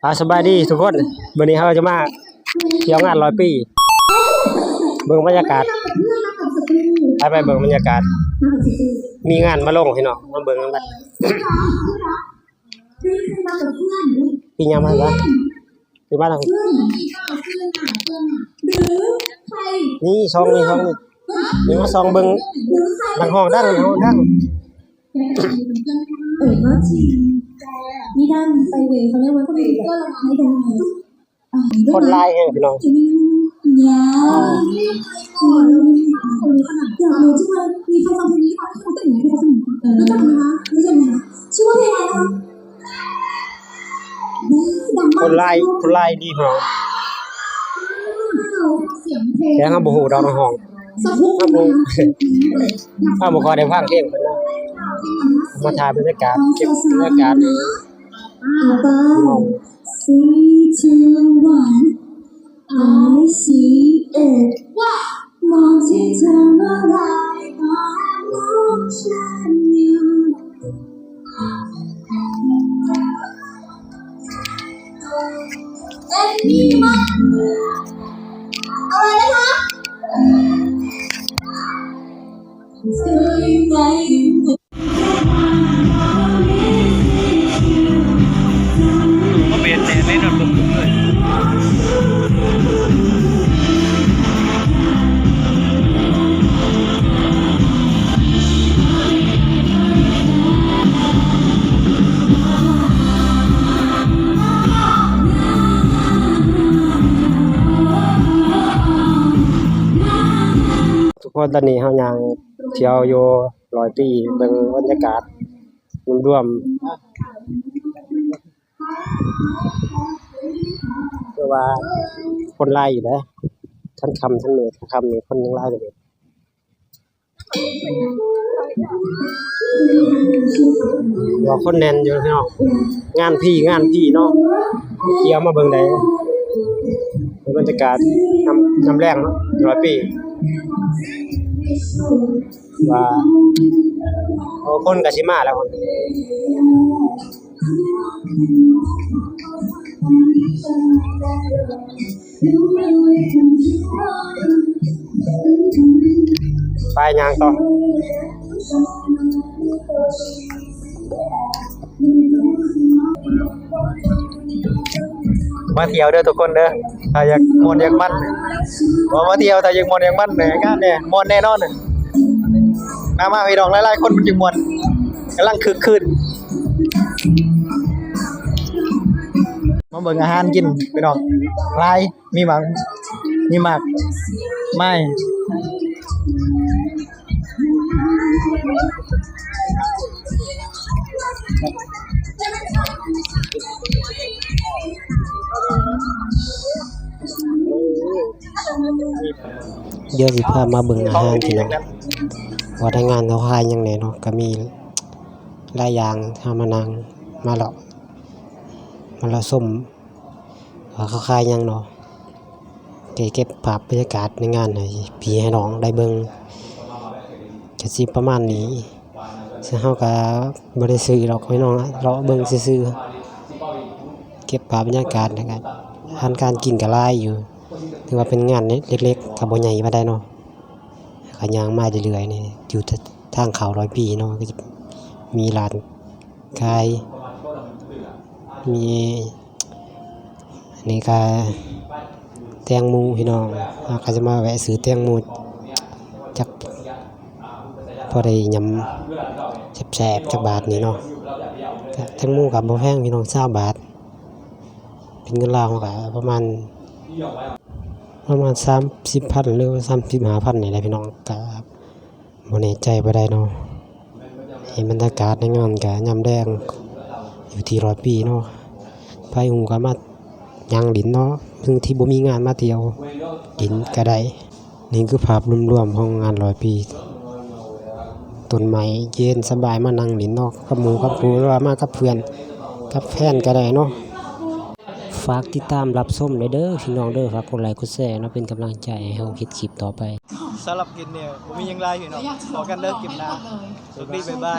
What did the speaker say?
ອາ ສະບາຍດີທຸກຄົນ, ມື້ນີ້ເຮົາຈະມາທ່ຽວງານຮ້ອຍປີ ເບິ່ງບັນຍາກາດ, ໄປ ໄປເບິ່ງບັນຍາກາດ. ມີງານມາລົງພີ່ນ້ອງ, ມາເບິ່ງນຳກັນ. ປີຫຍັງມາຫວະ? ປີມາແລ້ວ. ນີ້ຊ່ອງນີ້ ຊ່ອງນີ້ ນີ້ມາສ່ອງເບິ່ງ ນັກຮ້ອງດັງ ນັກຮ້ອງດັງ. ເອີ ກໍຈິງ. ນີ້ດ້ານໄປເວ ເຂົາເອີ້ນວ່າ ຄົນຫຼາຍແຮງພີ່ນ້ອງ. ຄົນຫຼາຍ ຄົນຫຼາຍອີ່ຫຼີ. ແຕ່ເຮົາບໍ່ຮູ້ດອກ ເຮົາຮ້ອງ ເຮົາບໍ່ ເຮົາບໍ່ຄ່ອຍໄດ້ຟັງເພງເພິ່ນນະ. ມາຖ່າຍບັນຍາກາດ ເກັບບັນຍາກາດ. Three, two, one. I see it. ມອງທີ່ເທວມາລາຍ ກໍແອບມອງເຊັ່ນຢູ່. ເຕັ້ນດີມາກ. ເອົາເລີຍນະຄະ. Going like ບໍ່ເປັນແດ່ ໃນໂນ້ດບຸກເລີຍ. ທຸກຄົນ ຕອນນີ້ເຮົາຍ່າງທ່ຽວຢູ່ຮ້ອຍປີ ເບິ່ງບັນຍາກາດລວມໆ. ຄືວ່າຄົນຫຼາຍຢູ່ເດ້ ທັງຄ່ຳທັງມື້, ຄ່ຳນີ້ຄົນຍັງຫຼາຍກວ່າເດີມ. ວ່າຄົນແໜ້ນຢູ່ພີ່ນ້ອງ, ງານພີ ງານພີເນາະ. ທ່ຽວມາເບິ່ງໄດ້ ບັນຍາກາດຍາມ ຍາມແລງເນາະ ຮ້ອຍປີ. ວ່າ ໂອ້ ຄົນກໍຊິມາແລ້ວ. ໄປຍ່າງຕໍ່. ມາທ່ຽວເດີທຸກຄົນເດີ, ຖ້າຢາກມ່ວນຢາກມັນ ບໍ່ມາທ່ຽວ ຖ້າຢາກມ່ວນຢາກມັນ ງານນີ້ມ່ວນແນ່ນອນ. ມາ ມາພີ່ນ້ອງ ຫຼາຍໆຄົນມັນຈຶ່ງມ່ວນ, ກຳລັງຄຶກຄື້ນ. ມາເບິ່ງອາຫານກິນພີ່ນ້ອງ, ຫຼາຍ ມີໝາກ ມີໝາກໄມ້. ດຽວຊິພາມາເບິ່ງອາຫານພີ່ນ້ອງ, ວ່າໃນງານເຂົາຂາຍຫຍັງແດ່ເນາະ. ກະມີຫຼາຍຢ່າງ, ເຮົາມານັ່ງ ມາເລາະ ມາເລາະຊົມ ວ່າເຂົາຂາຍຫຍັງເນາະ, ເກັບ ເກັບພາບບັນຍາກາດໃນງານໃຫ້ພີ່ໃຫ້ນ້ອງໄດ້ເບິ່ງ. ກະຊິປະມານນີ້, ເຊິ່ງເຮົາກະບໍ່ໄດ້ຊື້ດອກພີ່ນ້ອງ, ເລາະເບິ່ງຊື່ໆ, ເກັບພາບບັນຍາກາດ. ແລ້ວກະອາຫານການກິນກະຫຼາຍຢູ່, ຖືວ່າເປັນງານເລັກໆ ກະບໍ່ໃຫຍ່ປານໃດເນາະ. ກະຍ່າງມາເລື້ອຍໆນີ້ ຢູ່ທາງເຂົ້າຮ້ອຍປີເນາະ, ກະຈະມີຮ້ານ ຂາຍ ມີ ອັນນີ້ກະແຕງໂມພີ່ນ້ອງ, ເຮົາກະຈະມາແວະຊື້ແຕງໂມຈັກ ພໍໄດ້ຫຍ້ຳແຊບໆ ຈັກບາດນີ້ເນາະ. ກະແຕງໂມກະບໍ່ແພງພີ່ນ້ອງ, ຊາວບາດ, ເປັນເງິນລາວເຮົາກະປະມານ ປະມານສາມສິບພັນ ຫຼືວ່າສາມສິບຫ້າພັນນີ້ແຫຼະພີ່ນ້ອງ, ກະ ບໍ່ແນ່ໃຈປານໃດເນາະ. ເຫັນບັນຍາກາດໃນງານກະຍາມແລງຢູ່ທີ່ຮ້ອຍປີເນາະ, ໃຜຮູ້ກະມາຍ່າງຫຼິ້ນເນາະ, ເຊິ່ງທີ່ບໍ່ມີງານມາທ່ຽວຫຼິ້ນກະໄດ້. ນີ້ຄືພາບລວມໆຂອງງານຮ້ອຍປີ, ຕົ້ນໄມ້ເຢັນສະບາຍ ມານັ່ງຫຼິ້ນເນາະ ກັບໝູ່ກັບຄູ່ ຫຼືວ່າມາກັບເພື່ອນກັບແຟນກະໄດ້ເນາະ. ຝາກຕິດຕາມຮັບຊົມແດ່ເດີພີ່ນ້ອງເດີ, ຝາກກົດໄລກົດແຊເນາະ ເປັນກຳລັງໃຈໃຫ້ເຮົາເຮັດຄລິບຕໍ່ໄປ. ສຳລັບຄລິບນີ້ບໍ່ມີຫຍັງຫຼາຍພີ່ນ້ອງ, ພໍ້ກັນເດີຄລິບໜ້າ. ໂຊກດີ ບາຍບາຍ.